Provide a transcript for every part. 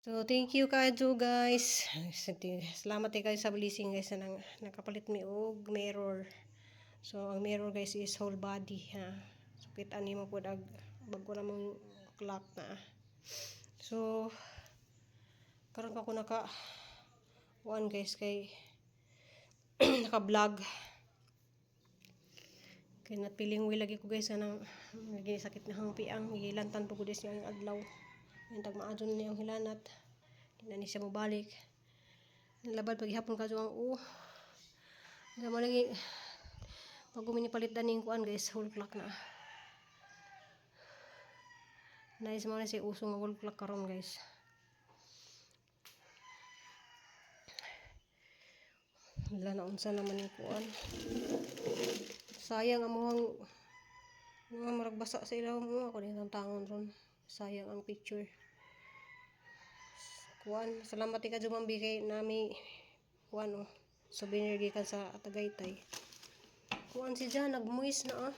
So, thank you kayo, guys. Salamat kayo sa blessing, guys, na nakapalit mi og mirror. So, ang mirror, guys, is whole body ha. So, kita nimo pud ag bago namong clock na. So, karon pa ko naka kuan, guys, kay naka-vlog. Kay not feeling well lagi ko, guys, anang lagi sakit na hang piang gilantan po ko des ang adlaw. Yung tag maadto ni ang hilanat. Di na ni siya mobalik. Nalabad paghihapon kadto ang o. Mo lagi pag palit ning kuan, guys, whole clock na. Nice mo na si uso nga whole clock karon, guys. Wala na unsa naman yung kuan. Sayang amuhang mga murag basa sa ilawom mo ako din tangon ron. Sayang ang picture. Kuan, salamat ka Jumambi kay nami kuan oh. Souvenir gikan sa Tagaytay. Kuan si Jan nagmuis na ah.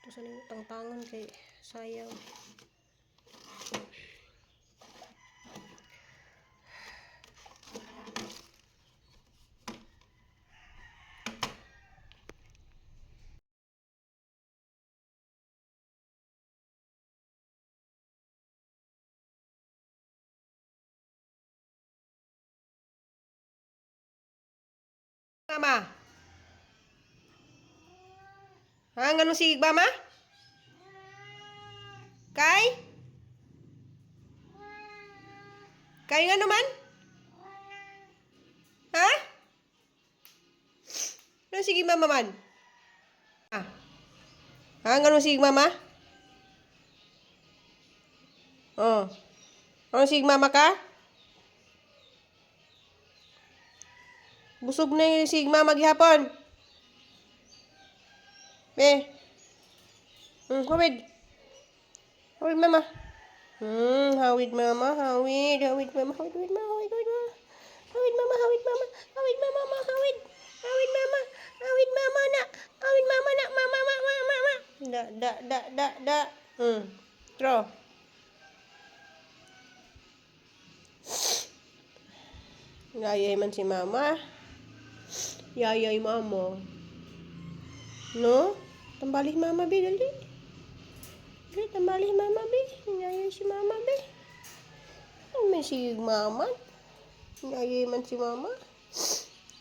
Ito sa ning tangtangan kay sayang. Mama. Ha, nganong sige ba, ma? Kay? Kay nga naman? Ha? Ano sige mama man? Ha? Ha, nganong sige mama? Oh. Ano sige mama ka? Busog na yung sige mama gihapon. Be. Hawid. Hawid, mama. Hawid, mama, hawid, hawid, mama, hawid, hawid, mama, hawid, hawid, mama. Hawid, mama, hawid, mama. Hawid, mama, mama, hawid. Hawid, mama. Hawid, mama na. Hawid, mama na. Mama, mama, mama. Da, da, da, da, da. Throw. Yayay man si mama. Yayay mama. No? Tambali mama, be, dali. Dali, tambali mama, be. Yayay si mama, be. Ano man si mama? Yayay man si mama.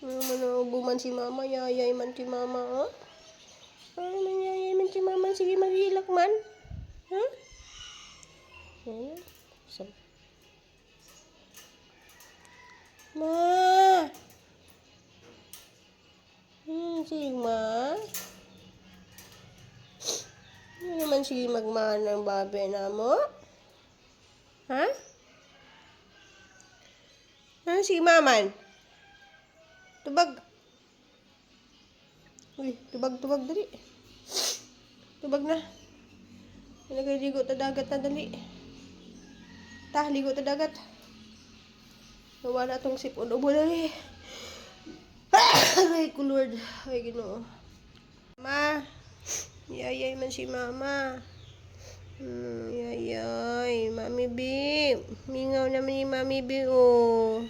Ano man ubo man si mama, yayay man si mama, oh. Ano man yayay man si mama, sige maghilak man. Ha? Ayan. So. Ma! Sige, ma. Ano naman sige magmahal ng babe na mo? Ha? Ano sige maman? Tubag. Uy, tubag, tubag, dali. Tubag na. Nagay ligo ta dagat na, dali. Ta, ligo ta dagat. Nawala tong sipon. Ubo, dali. Ay, ko Lord. Ay, Ginoo. Ma. Yayay man si mama. Yayay. Mami B. Mingaw naman ni Mami B, oh.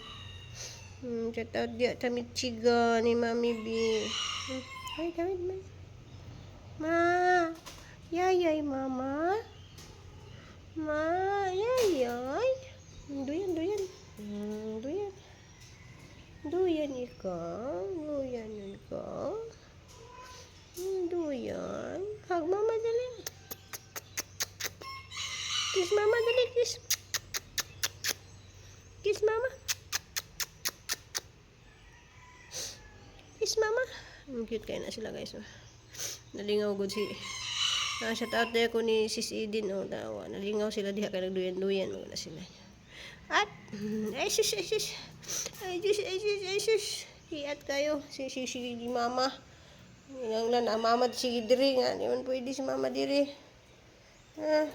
Shout out diya sa Michigan ni Mami B. Ay, tawid man. Ma. Yayay, mama. Ma, yayay. Duyan, duyan. Duyan. Duyan ikaw. Duyan ikaw. Duyan. Hug mama, dali. Kiss mama, dali. Kiss. Kiss mama. Kiss mama. Ang cute kayo na sila, guys. Oh. Nalingaw gud si shout out ko ni Sis Eden, oh, tawa. Nalingaw sila diha kay nagduyan-duyan mga na sila. At ay sus, ay sus. Ay sus, ay sus, ay sus. Hiat kayo si si si mama. Inanglan ang mama sige diri nga di man pwede si mama diri. Ha.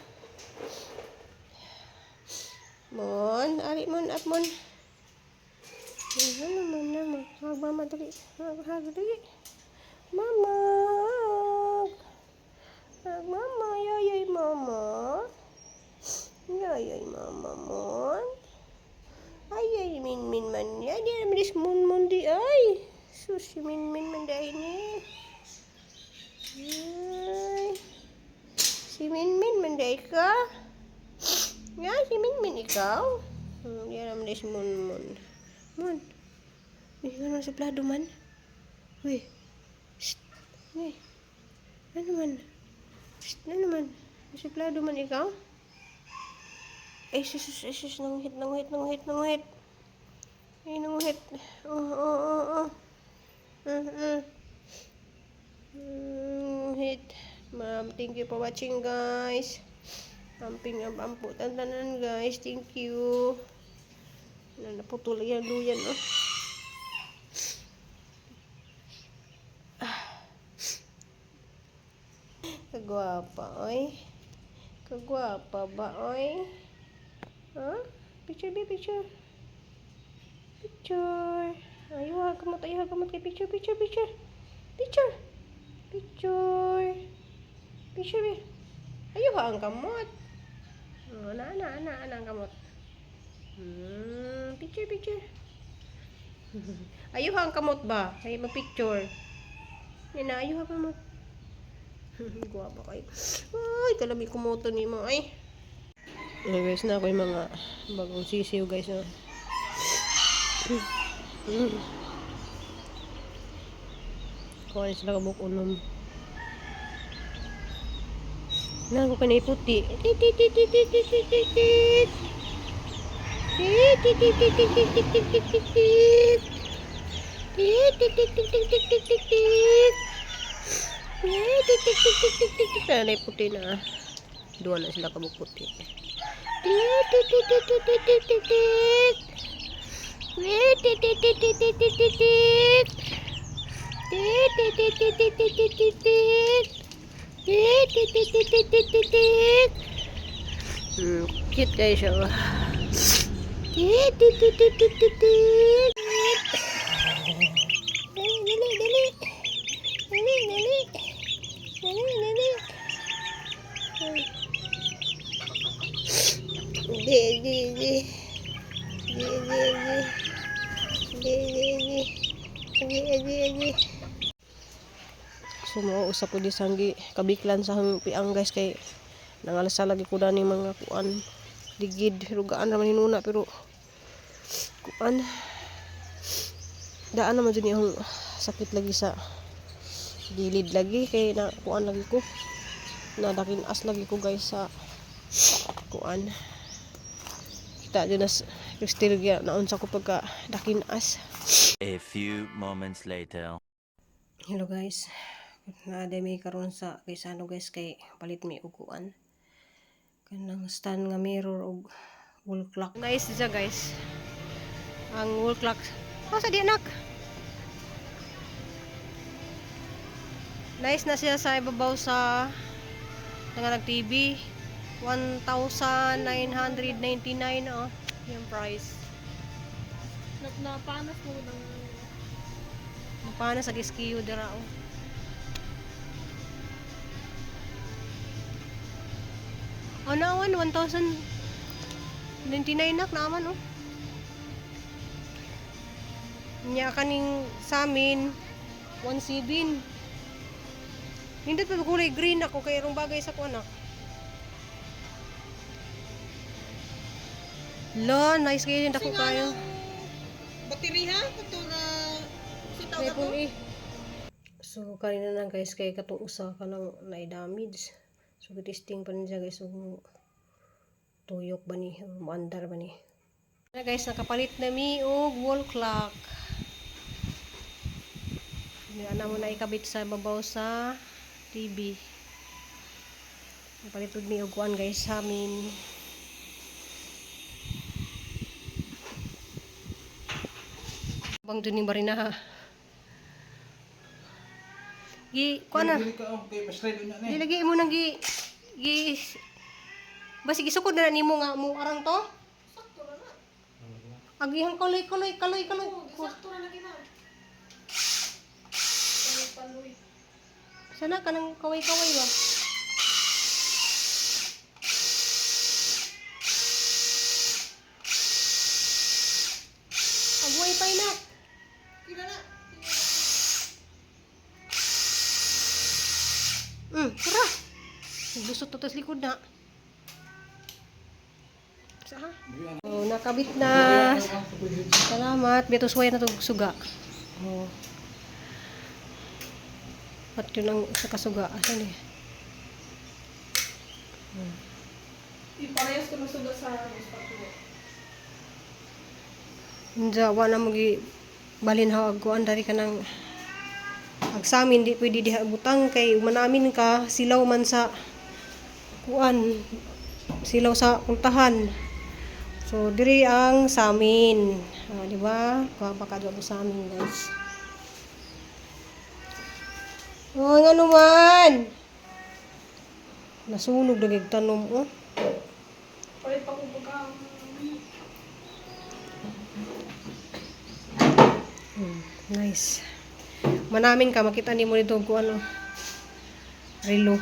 Mon, ari mon, at mon. Ano man naman. Hag mama dali. Hag, hag dali. Mama. Hag mama, yayay mama. Yayay mama mo. Ay, ay, min min man. Ay, di naman is mun mun di ay. Sus, min min man dahil ni. Ay. Si Min Min man dahil ka. Nga, si Min Min ikaw. Di naman is mun mun. Mun. Uy, ano suplado man? Uy. Shh. Uy. Ano man? Shh, ano man? Suplado man ikaw? Ay, sus, sus, ay, sus, nanguhit, nanguhit, nanguhit, nanguhit. Ay, nanguhit. Oh. Hit. Ma'am, thank you for watching, guys. Amping ang ampo tanan, guys. Thank you. Na naputol yan duyan, oh. Ah. Kagwapa, oy. Kagwapa ba, oy? Huh? Picture, be, picture. Picture. Ayaw, kamot, ayaw, kamot kay picture, picture, picture. Picture. Picture. Picture, be. Ayaw, ang kamot. Oh, ana, ana, ana, ana ang kamot. Picture, picture. Ayaw ang kamot ba? Ay, mag-picture. Nina, ayaw ang kamot. Guwapa kayo. Ay, kalami kumoto ni mo. Ay. Ay, guys, na ako yung mga bagong sisiw, guys. No? Kuha na sila kabuk unom. Na, ako ka na iputi. Tit, tit, tit, tit, tit, tit, tit, tit, tit. Tit, tit, tit, tit, tit, tit, tit, tit, tit, tit, tit. Tit, tit, tit, tit, tit, tit, tit, tit, tit. Tit, tit, tit, tit, tit, tit, tit, tit. Na iputi na. Duwa na sila kabuk puti. Tit, tit, tit, tit, tit, tit, tit, tit, tit. Tit, tit, tit, tit, tit, tit, tit, tit, tit. Tit, tit, tit, tit, tit, tit, tit, tit, tit. Tit, tit, tit, tit, tit, tit, tit, tit. Cute kayo siya. Oh. Tit, tit, tit, tit, tit, tit, tit. Dali, dali, dali. Dali, dali. Dali, dali. Di, di, di. Di, di, di. Di, di, di. Di, di, di. So mao usap ko di sanggi kabiklan sa hang piang, guys, kay nangalasa lagi ko dani mga kuan ligid, pero gaan raman hinuna, pero kuan daan naman dyan yung sakit lagi sa gilid lagi kay na kuan lagi ko, nadakin as lagi ko, guys, sa kuan. Kita dyan na Cristel gya naunsa ko pagka dakin as. A few moments later. Hello, guys. Naa mi karon sa Gaisano, guys, kay palit mi og kuan. Kanang stand nga mirror og wall clock. Nice siya, guys. Ang wall clock. Oh, sa di anak. Nice na siya sa ibabaw sa nga nag TV. 1,999 oh yung price. Napanas mo ng Paano sa giskiyo dira oh. Oh, naman 1,099 nak naman oh. Nya kaning sa amin 1.7. Nindot pa kulay green ako kay rong bagay sa kuan anak. La, nice kayo din ako kayo. Baterya, katura si tawag IPhone eh. So, kanina na, guys, kay katong usa ka nang na-damage. So, testing pa niya, guys. So, tuyok ba ni? Or maandar ba ni? Na guys, nakapalit na mi og wall clock. Hindi na mo na ikabit sa babaw sa TV. Napalit og mi og kuan, guys, sa amin. Bang dun yung barina ha. Gi, kuan na. Dili ka oh, kay mas ready na Di ni. lagi mo nang gi gi basi gisukod na nimo nga mo arang to. Sakto na na. Agihang kaloy kaloy kaloy kaloy. Sakto na lagi na. Paloy. Sana kanang kaway-kaway ba? Gamay na. Kila na. Tara. Naglusot to tas likod na. Sa ha? Oh, nakabit na. Salamat. Beto suway na to suga. Oh. At yun ang sa kasuga. Asan eh? Iparehas ko ng suga sa spatula. Unja, wa na mo gi balin ha kuan dari ka nang agsamin di pwede diha butang kay manamin ka silaw man sa kuan silaw sa pultahan. So diri ang samin. Ah, di ba? Kuha pa ka doon sa amin, guys. Oh, nga naman. Nasunog na gig tanom oh. Palit pa kong pagka. Nice. Manamin ka, makita nimo nito kung ano. Relo.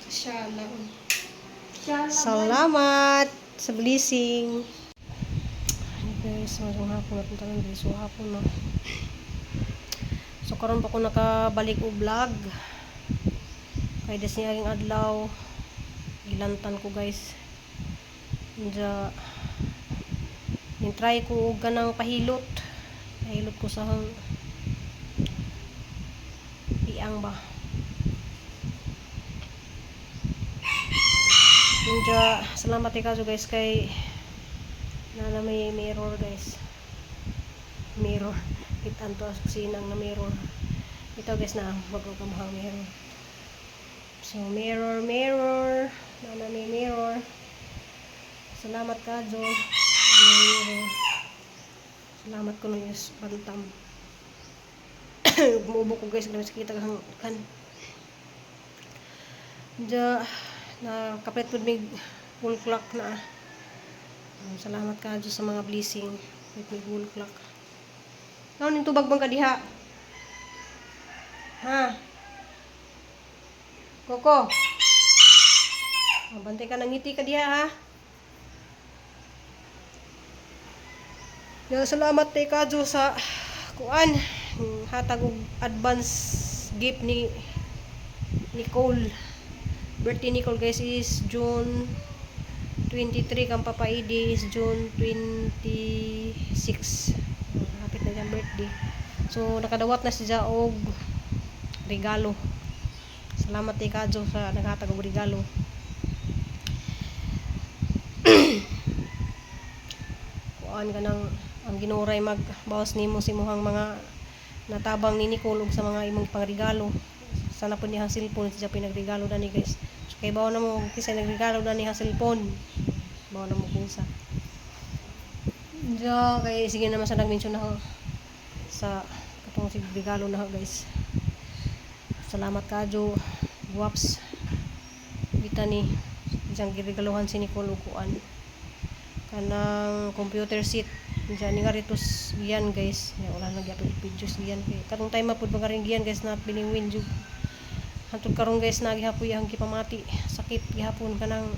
Siya Salamat sa blessing. Ay guys, masong hapon na punta ng guys. So hapon na. So karon pa ko nakabalik og vlog. Kay des niya ang adlaw. Gilantan ko, guys. Unja nin try ko og ganang pahilot. Pahilot ko sa piang ba. Unja, salamat kay kaso guys kay na may mirror, guys. Mirror. Kitaan to sa kusinang na mirror. Ito guys na bago kamuhang mirror. So mirror, mirror. Na may mirror. Salamat kajo. Mirror. Salamat ko nung is bantam. Umubo ko guys, grabe sakit ang kan. Unja, na kapit pud mig wall clock na. Salamat ka Diyos sa mga blessing. With mig wall clock. Naon ning tubag bang kadiha? Ha? Koko. Oh, bantay ka ng ngiti ka diha ha. Ya, salamat kay ka Diyos sa kuan hatag og advance gift ni Nicole. Birthday Nicole guys is June 23, kang Papa Idi is June 26. Hapit na siyang birthday. So nakadawat na siya og regalo. Salamat kay Kajo sa naghatag og regalo. Kuan ka ng ang ginuray magbawas nimo sa imuhang mga natabang ni Nicole ug sa mga imong pangregalo. Sana po niyang cellphone siya pinagregalo na ni guys. So kay bawo na mo kisa nagregalo na niya cellphone. Bawo na mo kinsa. Ja, kay sige naman sa nag-mention na ako sa katong sig regalo na ako, guys. Salamat kajo. Guwaps. Bita ni diyang giregaluhan si Nicole og kuan. Kanang computer seat. Diyan ni nga rito giyan guys. Ya, wala na gyapon videos giyan kay katong time mapud pa rin giyan guys na piningwin jud. Hantod karon guys na gihapoy ang gipamati. Sakit gihapon kanang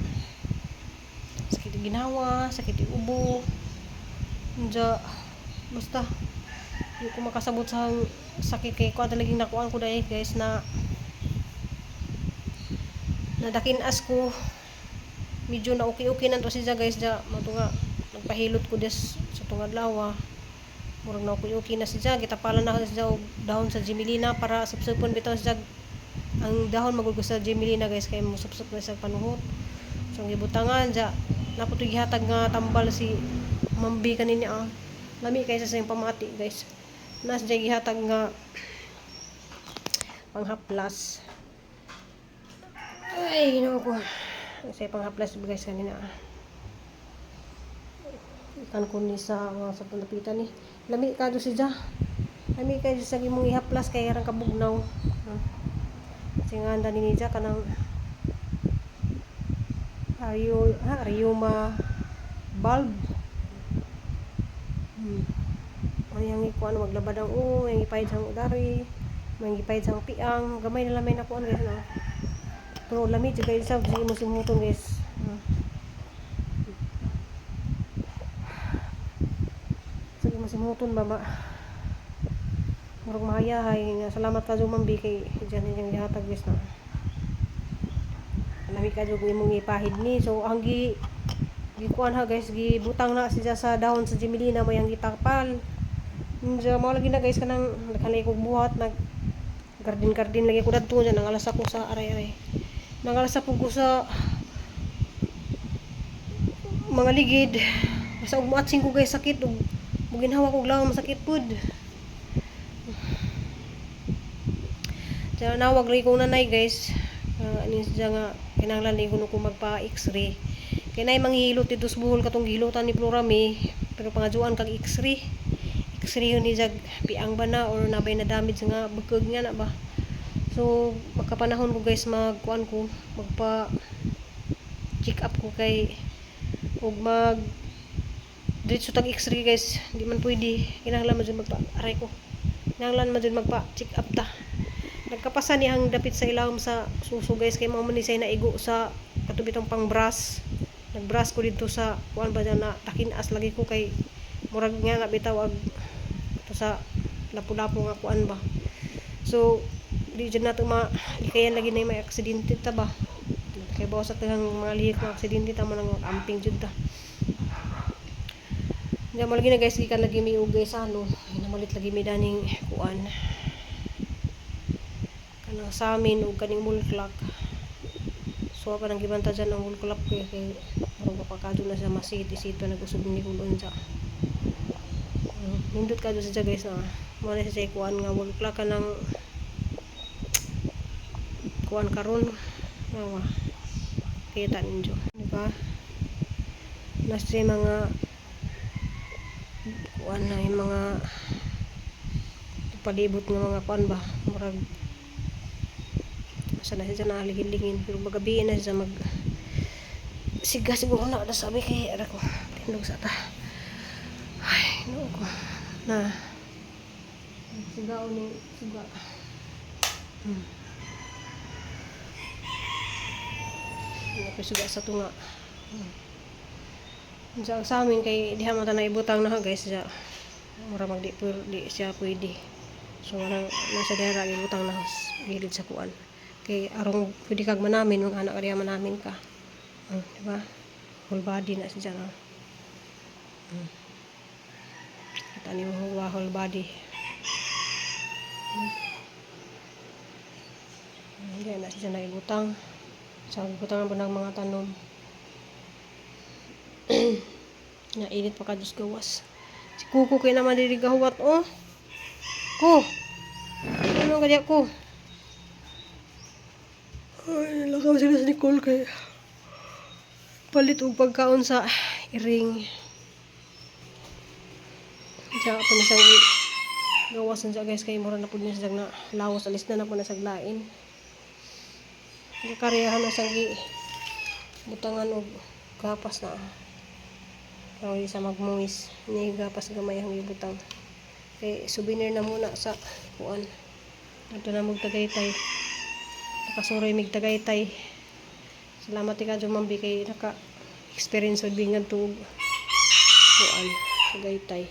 sakit yung ginawa, sakit yung ubo. Unja basta di ko makasabot sa sakit kay kuan talagang nakuan ko dahil guys na nadakin-as ko medyo na okay-okay na to siya guys ja mato nga nagpahilot ko des sa tungad lawa murag na okay-okay na siya gitapalan na siya og dahon sa Jimilina para supsupon bitaw siya ang dahon magugos sa Jimilina guys kay musupsup na sa panuhot. So ang gibutangan ja naputoy gihatag nga tambal si Mambi kanina ah. Lami kay sa siyang pamati guys. Nas diya gihatag nga panghaplas. Ay, Ginoo ko. Sa panghaplas guys kanina ah. Ikan ko ni sa mga sa pandapitan ni. Lami ka do siya. Lami kay sa imong ihaplas kay arang kabugnaw. Ah. Kasi nga anda ni niya kanang Aryo, ha, Aryuma bulb. Ano yung ikuan maglabad ang uo, yung ipahid sa udari, may ipahid sa piang, gamay na lamay na kuan guys no. Pero lami jud guys sa imo simhuton guys. Di masimuton ba ba. Murag mahayahay nga salamat ka Ma'am B kay diyan inyong gihatag guys na. Lami ka jud imong ipahid ni. So ang gi gikuan ha guys, gibutang na siya sa dahon sa Jimelina mo yang gitapal. Unsa mao lagi na guys kanang nakalay kog buhat nag garden garden lagi ko dadto dyan nangalas ako sa aray-aray. Nangalas ako ko sa mga ligid. Basta og muatsing ko guys sakit ug muginhawa ko og lawom masakit pud. Diyan nawag lagi kong nanay guys. Ani siya nga kinahanglan ni kuno ko magpa x-ray. Kay nay manghihilot dito sa Bohol katong gihilotan ni Florami pero pangajuan kag x-ray. X-ray yun ni jag piang ba na or nabay na damage nga bukog nga na ba. So makapanahon ko guys magkuan ko magpa check up ko kay ug mag diretso tag x-ray guys, di man pwede, kinahanglan man jud magpa aray ko. Kinahanglan man jud magpa check up ta. Nagkapasa ni ang dapit sa ilawom sa suso guys kay mao man ni siya naigo sa katubitong pang brass. Nag-brass ko dito sa kuan ba dyan na takinas lagi ko kay murag nga na bitaw ag to sa lapu-lapu nga kuan ba. So di dyan nato ma likayan lagi na yung may aksidente ta ba. Kay bawas sa tagang mga lihik mga aksidente ta mo nang amping jud ta. Diyan mo lagi na guys gikan lagi may ugay sa ano, namalit lagi may daning kuan. Kanang sa amin ug kaning wall clock. So pa nang gibanta dyan ang wall clock kay kay murag mapakadto na siya masit-isito nag-usog ni kulon sa. Nindot ka siya guys na mo na siya kuan nga wall clock kanang kuan karon nga kita ninyo, di ba? Nasa mga kuan na yung mga palibot nga mga kuan ba murag asa na siya nahaligin-lingin pero magabi na siya mag siga siguro na sabi kay ara ko tindog sa ta ay no ko na siga ni siga. Ano suga sa tunga. Sa amin kay diha man ta na ibutang na ha guys siya. Mura mag di, di siya pwede. So walang nasa diha ra ibutang na gilid sa kuan. Kay arong pwede kag manamin mga anak diha manamin ka. Di ba? Whole body na siya na. Kita ni mo whole body. Diha na siya na ibutang. Sa ibutang na ng mga tanom. Nainit pa ka Diyos gawas. Si Kuko kay naman diri gahuwat oh. Ko. Ano ka diya ko? Ay, lakaw sila sa Nicole kay palit og pagkaon sa iring. Diya pa na siyang gawasan siya guys kay mura na pud niya siya na lawas alis na na po na sa lain. Kariyahan na siyang butangan og gapas na. Kaya sa magmuwis ni gapas gamay ang ibutang. Kay souvenir na muna sa kuan. Ato na mog Tagaytay. Nakasuroy mig Tagaytay. Salamat ka Ma'am B kay naka experience og bingan tuog kuan Tagaytay.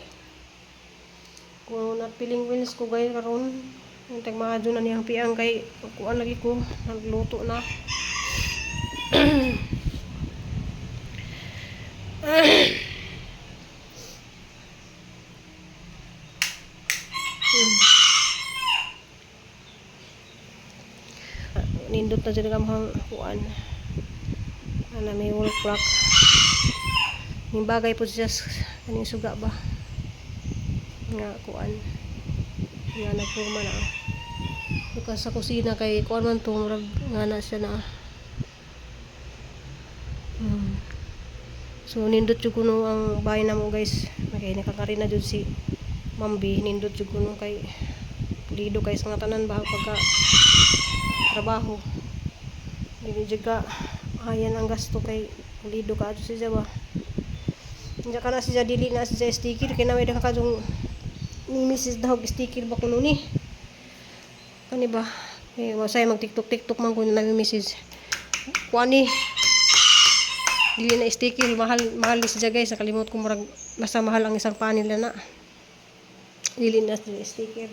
Kung not feeling well ko gay karon, yung tagmahadyo na niyang piang kay kuan lagi ko nagluto na. Nindot na dyan ang kuan. Ana may wall clock. Yung bagay po siya kaning suga ba nga kuan nga nagpurma na. Bukas sa kusina kay kuan man to murag nga na siya na. So nindot jud kuno ang bahay namo guys. Kay nakakari na jud si Ma'am B, nindot jud kuno kay pulido kay sa nga tanan ba pagka trabaho. Dili jud ka ayan ang gasto kay pulido ka adto siya ba. Diya ka na siya dili na siya sticker kay na may ka kadtong ni Mrs. Dahog sticker ba kuno ni. Kani ba? Eh wasay mag TikTok TikTok man kuno na Mrs. Kuan ni dili na sticker, mahal mahal ni siya guys, nakalimot ko murag basta mahal ang isang panel na. Dili na sila sticker.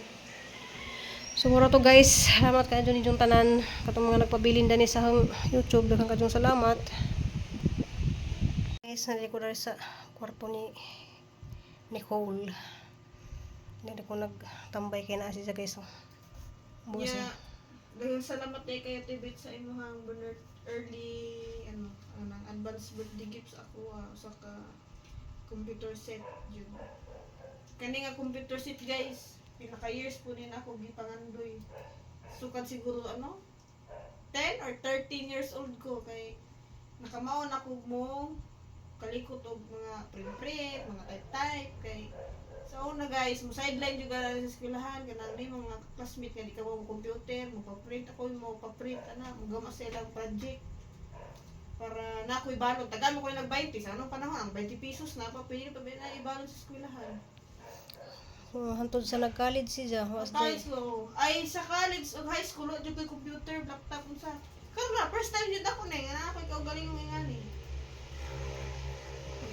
So mura to, guys. Salamat kayo ninyong tanan. Katong mga nagpabilin dani sa akong YouTube, daghang kayong salamat. Guys, nandito ko na sa kwarto ni Nicole. Hindi ko nagtambay kay naa siya, guys. Oh. Bukas Yeah. na. Daghang salamat kay kayo, Tibit, sa imuhang early ano advance birthday gifts ako sa ka computer set jud. Kani nga computer set, guys, pinaka years po din ako gipangandoy. Sukad siguro ano 10 or 13 years old ko kay nakamaon ako mo kalikot og mga print-print, mga type-type kay sa una, guys, mo sideline juga sa eskwelahan kanang di mga classmate nga di ka mo computer, mo pa-print ako, mo pa-print ana, mo gama sa ilang project para na ako'y balon. Tagal mo ko nag 20 sa anong panahon ang 20 pesos na pa pwede pa ba na ibalon sa eskwelahan. So, hantod sa nag-college siya. Was Sa college ko, ay sa college o high school, wa jud ko'y computer, laptop unsa. Karon na first time jud ako na nga ako'y kaugaling nga ngani.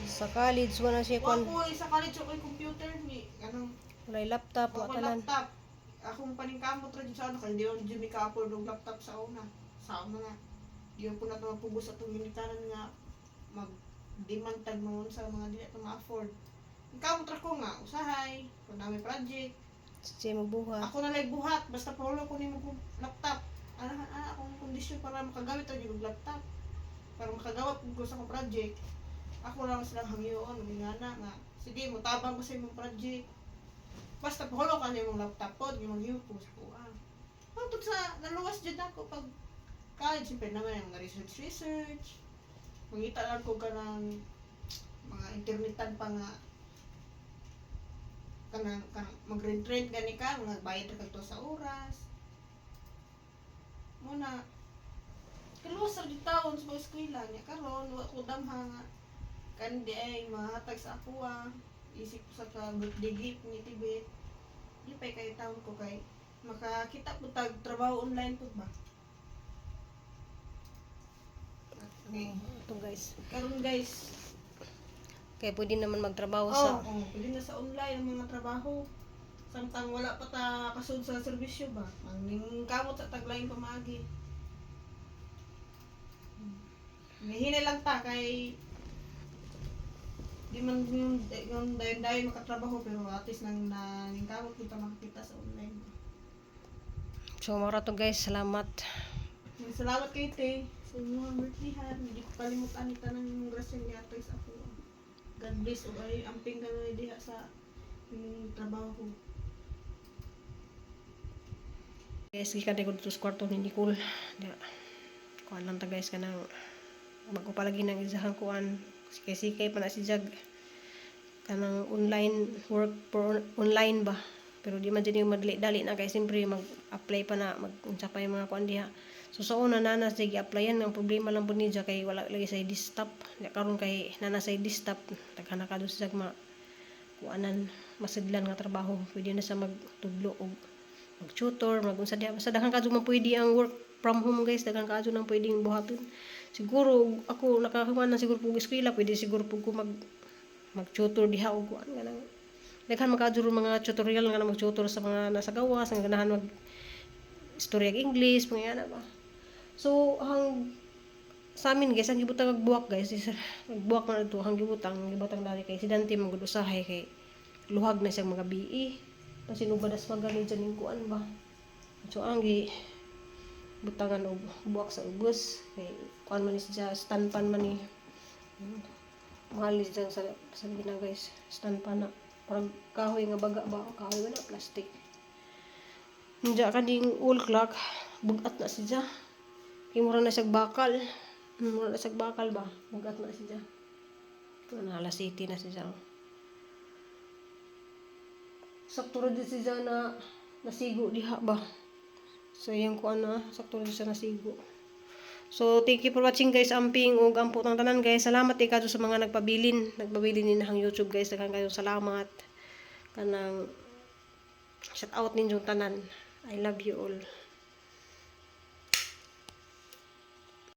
Sa college wala siya Wa kwan. ko sa college ako'y computer ni anong Walay laptop, wa wa ko tanan. laptop. Akong paningkamot ra jud sa ano kay di man jud mi ka-afford og laptop sa una. Sa una nga. Di man po nato mapugos atong ginikanan nga mag demand tag mo sa mga di nato ma-afford. Kamot ra ko nga usahay kung nami project. Siya magbuhat. Ako na lang buhat basta paulo ko nimo kong laptop. Ana ana akong kondisyon para makagamit ra jud og laptop. Para makagawa pud ko sa akong project. Ako lang silang hangyoon ngana nga sige mo tabang ko sa imong project. Basta paulo ka nimong laptop pod imong himo po sa kuha. Hangtod sa naluwas jud ako pag college, siyempre naman ang mga research research. Mangita lang ko kanang mga internetan pa nga kanang mag-rent gani ka, mga bayad ra kag tuwa sa oras. Muna kaluwas ra jud taon sa pag-eskwela niya karon wa ko damha nga kandi ay mahatag sa ako ah. Isip ko sa ka birthday gift ni Tibet. Di pa kay taon ko kay makakita po tag trabaho online po ba. Okay. Ito, guys. Karon, guys, Kaya pwede naman magtrabaho oh, sa oh, pwede na sa online ang mga trabaho. Samtang wala pa ta kasud sa serbisyo ba. Ang kamot sa taglaing pamaagi. Nihinay lang ta kay di man yung dayon-dayon makatrabaho pero at least nang naningkamot kung ta makakita sa online. So mura to, guys. Salamat. Salamat kay te sa inyong birthday ha. Hindi ko kalimutan ni tanang imong grasya niya sa ako. God bless ug ay amping kami diha sa imong trabaho. Guys, gikan ko dito sa kwarto ni Nicole. Diya. Kuan lang ta, guys, kanang bago pa lagi nang isahang kuan. Sikay-sikay pa na si Jag. Kanang online work for online ba. Pero di man dyan yung madali-dali na kay siyempre mag-apply pa na mag-unsa pa yung mga kuan diha. So sa una nana sige applyan, ang problema lang po niya kay wala lagi sa desktop. Nya karon kay nana sa desktop, daghan na kadto sa ma kuanan masidlan nga trabaho. Pwede na sa magtudlo og mag-tutor, mag-unsa diha. Basta daghan kadto man pwede ang work from home, guys, daghan kadto nang pwedeng buhaton. Siguro ako nakakuha na siguro pug eskwela, pwede siguro pug ko mag-tutor diha og kuan kanang daghan man kadto mga tutorial nga na mag-tutor sa mga nasa gawas, ang ganahan mag istorya English, mga ana ba. So ang sa amin, guys, ang gibutang og buwak, guys, is nagbuwak na ito, ang gibutang dali kay si Dante man gud usahay kay luhag na siyang mga BE. Kasi nubadas magani dyan yung kuan ba. So ang gi butangan og buwak sa ubos kay kuan man ni siya, stand pan man ni. Mahal ni siya sa gina, guys. Stand pan na. Parang kahoy nga baga ba? Kahoy ba na? Plastic. Diya kaning wall clock, bugat na siya. Kay mura na siyang bakal. Mura na siyang bakal ba? Bugat na siya. Ito na, alas 80 na siya. Sakto ra jud siya na nasigo diha ba. So yung kuan na, sakto ra jud siya nasigo. So thank you for watching, guys. Amping ug ampo tang tanan, guys. Salamat kay kadto sa mga nagpabilin, nagpabilin ni nahang YouTube, guys. Daghan kayong salamat. Kanang shout out ninyong tanan. I love you all.